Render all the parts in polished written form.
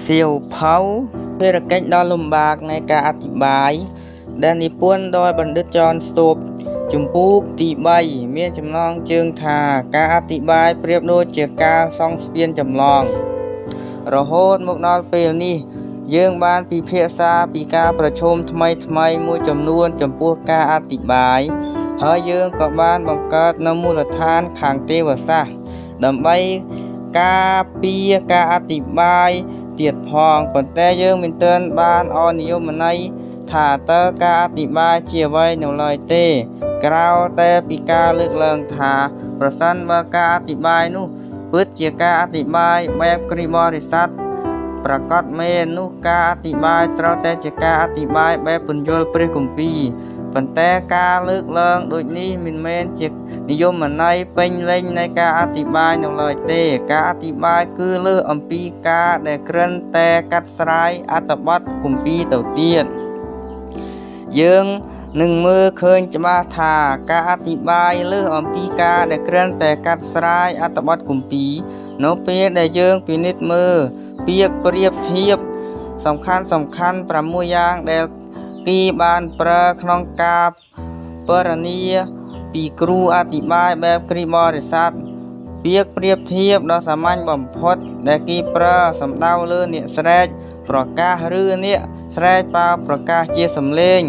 សៀវភៅភារកិច្ចដ៏លំបាកនៃការអធិប្បាយដែលនិពន្ធដោយបណ្ឌិតចនស្ទូបជំពូកទី3មានចំណងជើងថាការអធិប្បាយប្រៀបដូចជាការសង់ស្ពានចម្លងរហូតមកដល់ពេលនេះយើងបានពិភាក្សាពីការប្រឈមថ្មីៗមួយចំនួនចំពោះការអធិប្បាយហើយយើងក៏បានបង្កើតនូវមូលដ្ឋានខាងទេវសាស្ត្រដើម្បីការពារការអធិប្បាយទៀតផងប៉ុន្តែយើងមិនទាន់បានឲ្យនិយមន័យថាតើការអធិប្បាយជាអ្វីនៅឡើយទេក្រៅតែពីការលើកឡើងថាប្រសិនបើការអធិប្បាយនោះពិតជាការអធិប្បាយបែបគ្រីស្ទបរិស័ទប្រាកដមែននោះការអធិប្បាយត្រូវតែជាការអធិប្បាយបែបពន្យល់ព្រះគម្ពីរប៉ុន្តែការលើកឡើងដូចនេះមិនមែនជានិយមន័យពេញលេញនៃការអធិប្បាយនៅឡើយទេការអធិប្បាយគឺលើសអំពីការដែលគ្រាន់តែកាត់ស្រាយអត្ថបទគម្ពីរទៅទៀតយើងនឹងមើលឃើញច្បាស់ថាការអធិប្បាយលើសអំពីការដែលគ្រាន់តែកាត់ស្រាយអត្ថបទគម្ពីរនៅពេលដែលយើងពិនិត្យមើលពាក្យប្រៀបធៀបសំខាន់ៗ6យ៉ាងដែលគេបានប្រើក្នុងការពណ៌នាពីគ្រូអធិប្បាយបែបគ្រីស្ទបរិស័ទពាក្យប្រៀបធៀបដ៏សាមញ្ញបំផុតដែលគេប្រើសំដៅលើអ្នកស្រែកប្រកាសឬអ្នកស្រែកប៉ាវប្រកាសជាសំឡេង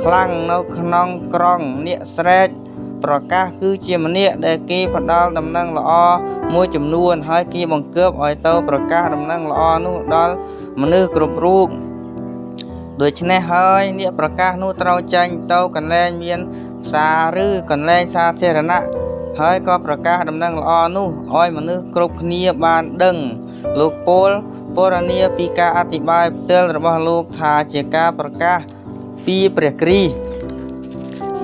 ខ្លាំងនៅក្នុងក្រុងអ្នកស្រែកប្រកាសគឺជាម្នាក់ដែលគេផ្ដល់ដំណឹងល្អមួយចំនួនហើយគេបង្គាប់ឲ្យទៅប្រកាសដំណឹងល្អនោះដល់មនុស្សគ្រប់រូបដូច្នេះហើយអ្នកប្រកាសនោះត្រូវចេញទៅកន្លែងមានផ្សារឬកន្លែងសាធារណៈហើយក៏ប្រកាសដំណឹងល្អនោះឲ្យមនុស្សគ្រប់គ្នាបានដឹងលោកពលពណ៌នាពីការអធិប្បាយផ្ទាល់របស់លោកថាជាការប្រកាសពីព្រះគ្រីស្ទ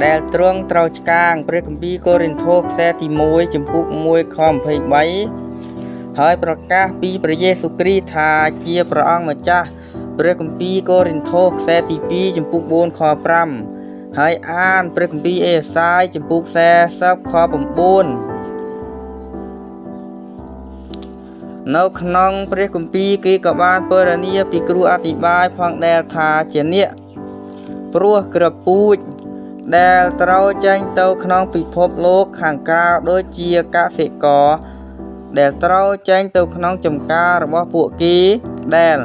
ដែលទ្រង់ត្រូវឆ្កាងព្រះគម្ពីរកូរិនថូសខ្សែទី1ជំពូក1ខ23ហើយប្រកាសពីព្រះយេស៊ូវគ្រីស្ទថាជាព្រះអង្គម្ចាស់ព្រះគម្ពីរកូរិនថូសខ្សែទី2ជំពូក4ខ5ហើយអានព្រះគម្ពីរអេសាយជំពូក40ខ9នៅក្នុងព្រះគម្ពីរគេក៏បានពណ៌នាពីគ្រូអធិប្បាយផងដែរថាជាអ្នកព្រោះក្រពូជដែលត្រូវចេញទៅក្នុងពិភពលោកខាងក្រៅដូចជាកសិករដែលត្រូវចេញទៅក្នុងចំការរបស់ពួកគេដែល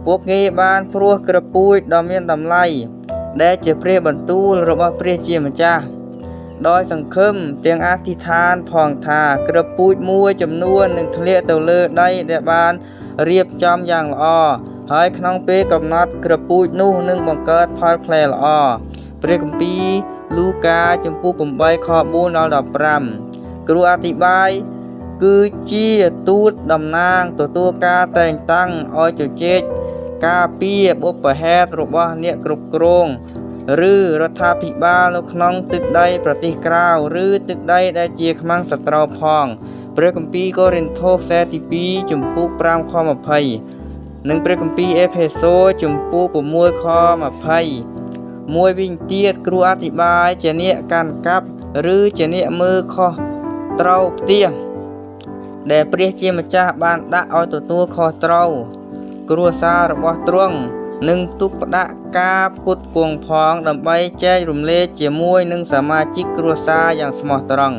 ពួកគេបានព្រោះក្រពូជដ៏មានតម្លៃដែលជាព្រះបន្ទូលរបស់ព្រះជាម្ចាស់ដោយសង្ឃឹមទាំងអធិដ្ឋានផងថាក្រពូជមួយចំនួននឹងធ្លាក់ទៅលើដីដែលបានរៀបចំយ៉ាងល្អហើយក្នុងពេលកំណត់ក្រពូជនោះនឹងបង្កើតផលផ្លែល្អព្រះគម្ពីរលូកាជំពូក8ខ4ដល់15គ្រូអធិប្បាយគឺជាទូតតំណាងទទួលការតែងតាំងឲ្យជជែកការពារបុព្វហេតុរបស់អ្នកគ្រប់គ្រងឬរដ្ឋាភិបាលនៅក្នុងទឹកដីប្រទេសក្រៅឬទឹកដីដែលជាខ្មាំងសត្រូវផងព្រះគម្ពីរកូរិនថូសខ្សែទី2ជំពូក5ខ20និងព្រះគម្ពីរអេភេសូជំពូក6ខ20មួយវិញទៀតគ្រូអធិប្បាយជាអ្នកកាន់កាប់ឬជាអ្នកមើលខុសត្រូវផ្ទះដែលព្រះជាម្ចាស់បានដាក់ឲ្យទទួលខុសត្រូវគ្រួសាររបស់ទ្រង់និងទុកផ្ដាក់ការផ្គត់ផ្គង់ផងដើម្បីចែករំលែកជាមួយនឹងសមាជិកគ្រួសារយ៉ាងស្មោះត្រង់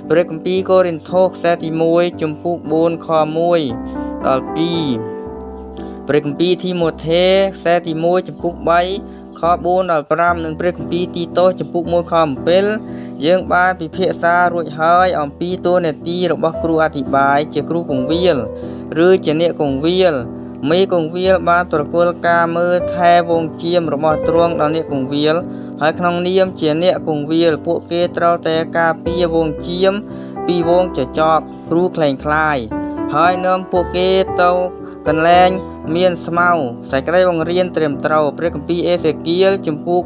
ព្រះគម្ពីរកូរិនថូសខ្សែទី1ជំពូក4ខ1ដល់2ព្រះគម្ពីរធីម៉ូថេខ្សែទី1ជំពូក3ខ4ដល់5និងព្រះគម្ពីរទីតូសជំពូក1ខ7យើងបានពិភាក្សារួចហើយអំពីតួនាទីរបស់គ្រូអធិប្បាយជាគ្រូគង្វាលឬជាអ្នកគង្វាលមេគង្វាលបានប្រគល់ការមើលថែវងជាមរបស់ទ្រង់ដល់អ្នកគង្វាលហើយក្នុងនាមជាអ្នកគង្វាលពួកគេត្រូវតែការពារវងជាមពីវងចចកគ្រូក្លែងក្លាយហើយនាំពួកគេទៅកន្លែងមានស្មៅសេចក្តីបង្រៀនត្រឹមត្រូវព្រះគម្ពីរអេសេគៀលជំពូក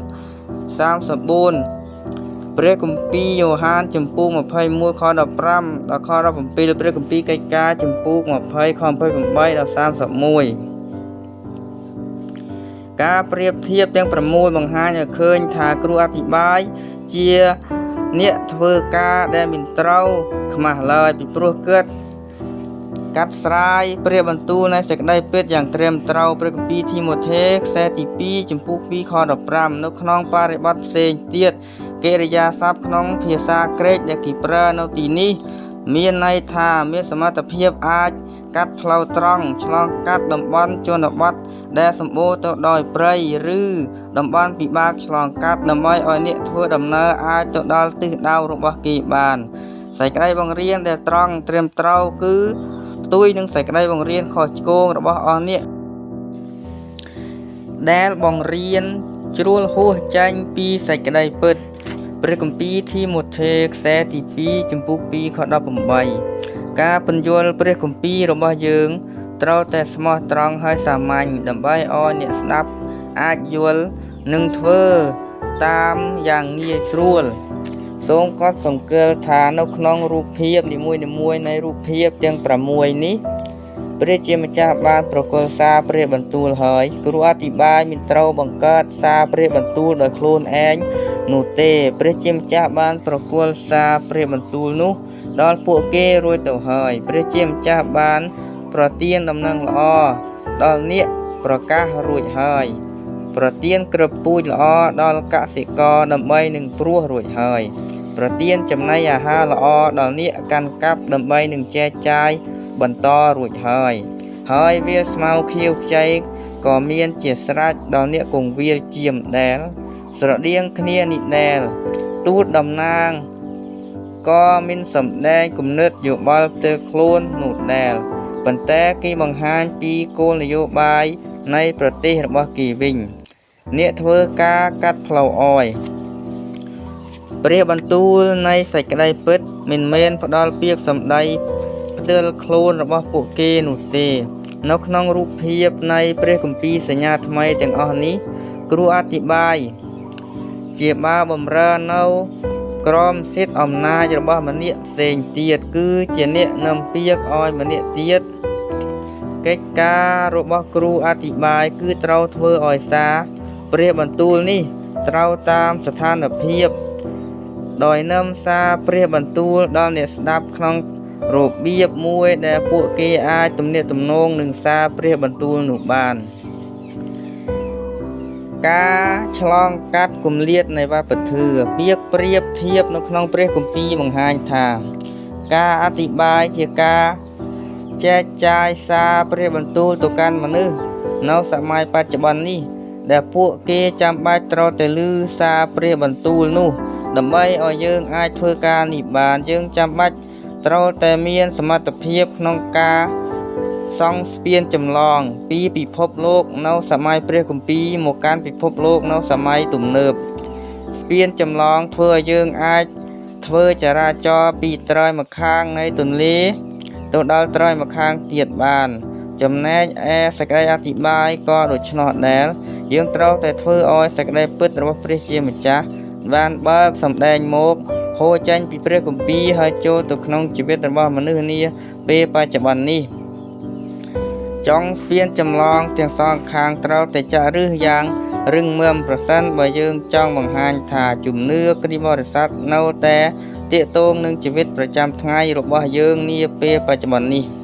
34ព្រះគម្ពីរយ៉ូហានជំពូក21ខ15ដល់ខ17ព្រះគម្ពីរកិច្ចការជំពូក20ខ28ដល់31ការប្រៀបធៀបទាំង6បង្ហាញឲ្យឃើញថាគ្រូអធិប្បាយជាអ្នកធ្វើការដែលមិនត្រូវខ្មាស់ឡើយពីព្រោះគាត់ កាត់ស្រាយព្រះបន្ទូលនៃសេចក្តីពិតយ៉ាងត្រឹមត្រូវព្រះគម្ពីរធីម៉ូថេខ្សែទី2ចំពុក2ខ15នៅក្នុងបរិបទផ្សេងទៀតកិរិយាសព្ទក្នុងភាសាក្រិកដែលគេប្រើនៅទីនេះមានន័យថាមានសមត្ថភាពអាចកាត់ផ្លូវត្រង់ឆ្លងកាត់តំបន់ជនបទដែលសម្បូរទៅដោយព្រៃឬតំបន់ពិបាកឆ្លងកាត់ដើម្បីឲ្យអ្នកធ្វើដំណើរអាចទៅដល់ទិសដៅរបស់គេបានសេចក្តីបង្រៀនដែលត្រង់ត្រឹមត្រូវគឺផ្ទុយនឹងសេចក្តីបង្រៀនខុសឆ្គងរបស់អស់អ្នកដែលបង្រៀនជ្រុលហួសចេញពីសេចក្តីពិតព្រះគម្ពីរធីម៉ូថេខ្សែទី2ចំពុក2ខ18ការពន្យល់ព្រះគម្ពីររបស់យើងត្រូវតែស្មោះត្រង់ហើយសាមញ្ញដើម្បីឲ្យអ្នកស្ដាប់អាចយល់និងធ្វើតាមយ៉ាងងាយស្រួលសូមកត់សម្គាល់ថានៅក្នុងរូបភាពនីមួយៗនៃរូបភាពទាំង6នេះព្រះជាម្ចាស់បានប្រគល់សារព្រះបន្ទូលហើយគ្រូអធិប្បាយមិនត្រូវបង្កើតសារព្រះបន្ទូលដោយខ្លួនឯងនោះទេព្រះជាម្ចាស់បានប្រគល់សារព្រះបន្ទូលនោះដល់ពួកគេរួចទៅហើយព្រះជាម្ចាស់បានប្រទានដំណឹងល្អដល់អ្នកប្រកាសរួចហើយប្រទានគ្រាប់ពូជល្អដល់កសិករដើម្បីនឹងព្រោះរួចហើយប្រទានចំណីអាហារល្អដល់អ្នកកាន់កាប់ដើម្បីនឹងចែកចាយបន្តរួចហើយហើយវាស្មៅខៀវខ្ចីក៏មានជាស្រេចដល់អ្នកគង្វាលជាមដែលស្រដៀងគ្នានេះដែលទូតតំណាងក៏មានសម្ដែងគំនិតយោបល់ផ្ទាល់ខ្លួននោះដែលប៉ុន្តែគេបង្ហាញពីគោលនយោបាយនៃប្រទេសរបស់គេវិញអ្នកធ្វើការកាត់ផ្លូវអយព្រះបន្ទូលនៃសេចក្តីពិតមិនមែនផ្ដល់ពាក្យសម្ដីផ្ទាល់ខ្លួនរបស់ពួកគេនោះទេនៅក្នុងរូបភាពនៃព្រះគម្ពីរសញ្ញាថ្មីទាំងអស់នេះគ្រូអធិប្បាយជាបាបំរើនៅក្រមសិទ្ធិអំណាចរបស់ម្នាក់ផ្សេងទៀតគឺជាអ្នកនាំពាក្យឲ្យម្នាក់ទៀតកិច្ចការរបស់គ្រូអធិប្បាយគឺត្រូវធ្វើឲ្យសារព្រះបន្ទូលនេះត្រូវតាមស្ថានភាពដោយនាំសារព្រះបន្ទូលដល់អ្នកស្ដាប់ក្នុងរបៀបមួយដែលពួកគេអាចទំនាក់ទំនងនឹងសារព្រះបន្ទូលនោះបានការឆ្លងកាត់គម្លាតនៃវប្បធម៌ពាក្យប្រៀបធៀបនៅក្នុងព្រះគម្ពីរបង្ហាញថាការអធិប្បាយជាការចែកចាយសារព្រះបន្ទូលទៅកាន់មនុស្សនៅសម័យបច្ចុប្បន្ននេះដែលពួកគេចាំបាច់ត្រូវតែឮសារព្រះបន្ទូលនោះដើម្បីឲ្យយើងអាចធ្វើការនេះបានយើងចាំបាច់ត្រូវតែមានសមត្ថភាពក្នុងការសង់ស្ពានចម្លងពីពិភពលោកនៅសម័យព្រះគម្ពីរមកកាន់ពិភពលោកនៅសម័យទំនើបស្ពានចម្លងធ្វើឲ្យយើងអាចធ្វើចរាចរណ៍ពីត្រើយម្ខាងនៃទន្លេទៅដល់ត្រើយម្ខាងទៀតបានចំណែកឯសេចក្តីអធិប្បាយក៏ដូច្នោះដែរយើងត្រូវតែធ្វើឲ្យសេចក្តីពិតរបស់ព្រះជាម្ចាស់បានបើកសម្ដែងមកហូរចេញពីព្រះគម្ពីរហើយចូលទៅក្នុងជីវិតរបស់មនុស្សនាពេលបច្ចុប្បន្ននេះចុងស្ពានចម្លងទាំងសងខាងត្រូវតែចាក់ឫសយ៉ាងរឹងមាំប្រសិនបើយើងចង់បង្ហាញថាជំនឿគ្រីស្ទបរិស័ទនៅតែទាក់ទងនឹងជីវិតប្រចាំថ្ងៃរបស់យើងនាពេលបច្ចុប្បន្ននេះ។